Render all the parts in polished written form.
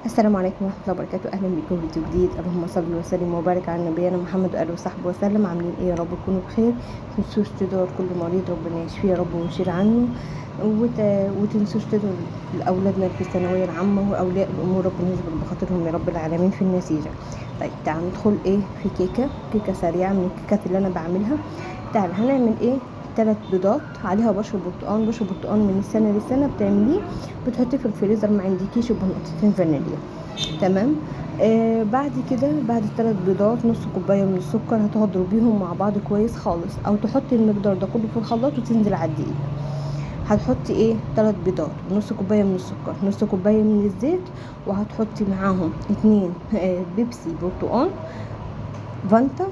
السلام عليكم ورحمة الله وبركاته. أهلا بكم في فيديو جديد. اللهم صل وسلم وبارك على نبينا محمد وآله وصحبه وسلم. عاملين ايه؟ يا رب تكونوا بخير. متنسوش تدعوا لكل مريض ربنا يشفيه يا رب ويشيل عنه، وتنسوش تدعوا لأولادنا في الثانوية العامة وأولياء الأمور، ربنا يجبر بخاطرهم يا رب العالمين في النتيجة. طيب تعالوا ندخل ايه في كيكة سريعة من الكيكات اللي أنا بعملها. تعالوا هنعمل ايه؟ 3 بيضات عليها بشر برتقان. بشر برتقان من السنة للسنة بتعمليه، بتحطيه في الفريزر، ما عندكيش بنقطتين فانيليا. تمام. بعد كده بعد 3 بيضات نص كوباية من السكر هتضربيهم مع بعض كويس خالص، او تحطي المقدار ده كله في الخلاط وتنزل على الدقيق. هتحطي ايه؟ 3 بيضات، نص كوباية من السكر، نص كوباية من الزيت، وهتحطي معاهم 2 بيبسي برتقان، فانتا،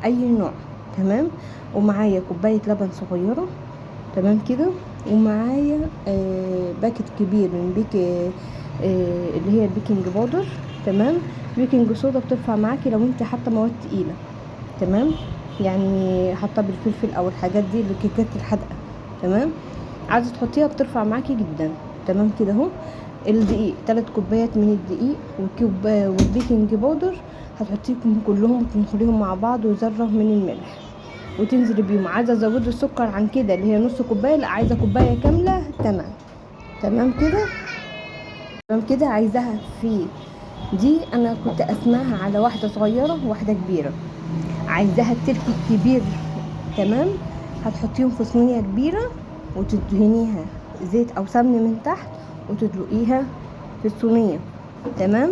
اي نوع. تمام. ومعايا كوباية لبن صغيرة. تمام كده. ومعايا packet كبير من bake اللي هي ال baking powder. تمام. baking soda بترفع معاكي لو انت حاطه مواد تقيلة. تمام. يعني حاطه بالفلفل او الحاجات دي الكيكات الحادقه. تمام. عايزه تحطيها بترفع معاكي جدا. تمام كده اهو. الدقيق 3 كوبايات من الدقيق وال baking powder هتحطيهم كلهم وتنخليهم مع بعض، وذره من الملح، وتنزلي بيهم. عايزه ازود السكر عن كده اللي هي نص كوباية، لا عايزه كوباية كاملة. تمام. تمام كده. تمام كده. عايزاها في دي انا كنت اسمعها على واحدة صغيرة وواحدة كبيرة. عايزاها التركي الكبير. تمام. هتحطيهم في صينية كبيرة وتدهنيها زيت او سمن من تحت وتدلقيها في الصينية. تمام.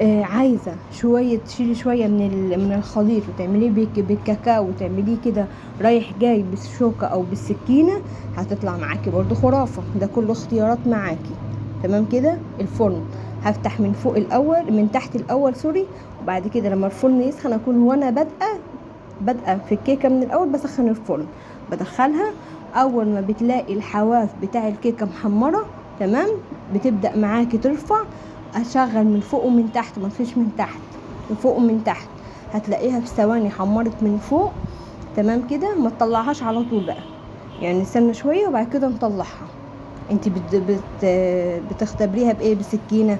عايزه شوية تشيلي شوية من الخليط وتعمليه بالكاكاو وتعمليه كده رايح جاي بالشوكة او بالسكينة، هتطلع معاكي برضو خرافه. ده كله اختيارات معاكي. تمام كده. الفرن هفتح من فوق الاول، من تحت الاول sorry، وبعد كده لما الفرن يسخن اكون وانا بادئه في الكيكه من الاول بسخن الفرن، بدخلها. اول ما بتلاقي الحواف بتاع الكيكه محمرة، تمام، بتبدا معاكي ترفع. اشغل من فوق ومن تحت، ما تفيش من تحت، من فوق ومن تحت، هتلاقيها في ثواني حمرت من فوق. تمام كده. ما تطلعهاش على طول بقى، يعني استنى شوية وبعد كده نطلعها. انت بت بت بتختبريها بايه؟ بسكينة،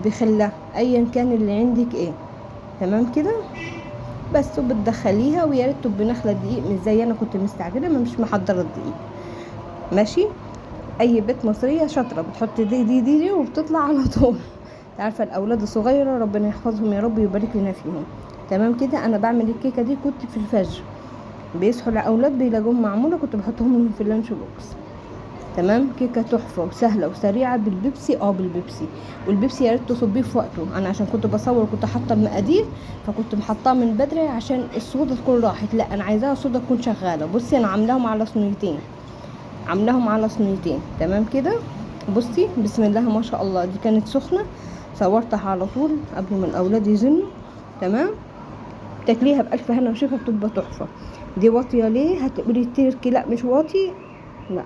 بخله، ايا كان اللي عندك ايه. تمام كده. بس وبتدخليها، ويا ريت تبقي نخله دقيق، مش زي انا كنت مستعجلة ما مش محضرة الدقيق. ماشي. اي بيت مصرية شاطرة بتحط دي دي دي, دي وبتطلع على طول. عارفه الاولاد الصغيرة ربنا يحفظهم يا رب ويبارك لنا فيهم. تمام كده. انا بعمل الكيكه دي كنت في الفجر، بيصحوا الاولاد بيلاقوهم معمولة، كنت بحطهم لهم في ال lunch box. تمام. كيكة تحفة وسهلة وسريعة بالبيبسي. بالبيبسي. والبيبسي يا ريت تصبيه في وقته. انا عشان كنت بصور كنت حاطه المقادير، فكنت محطاه من بدري عشان الصودا تكون راحت. لا انا عايزاها الصودا تكون شغالة. بصي انا عاملاهم على صينيتين، عاملاهم على صينيتين. تمام كده. بصي بسم الله ما شاء الله، دي كانت سخنة صورتها على طول قبل ما الاولاد يزنوا. تمام. تاكليها بالف هنا وشفا، بتبقى تحفة. دي واطية ليه؟ هتقولي التركي لا مش واطي، لا.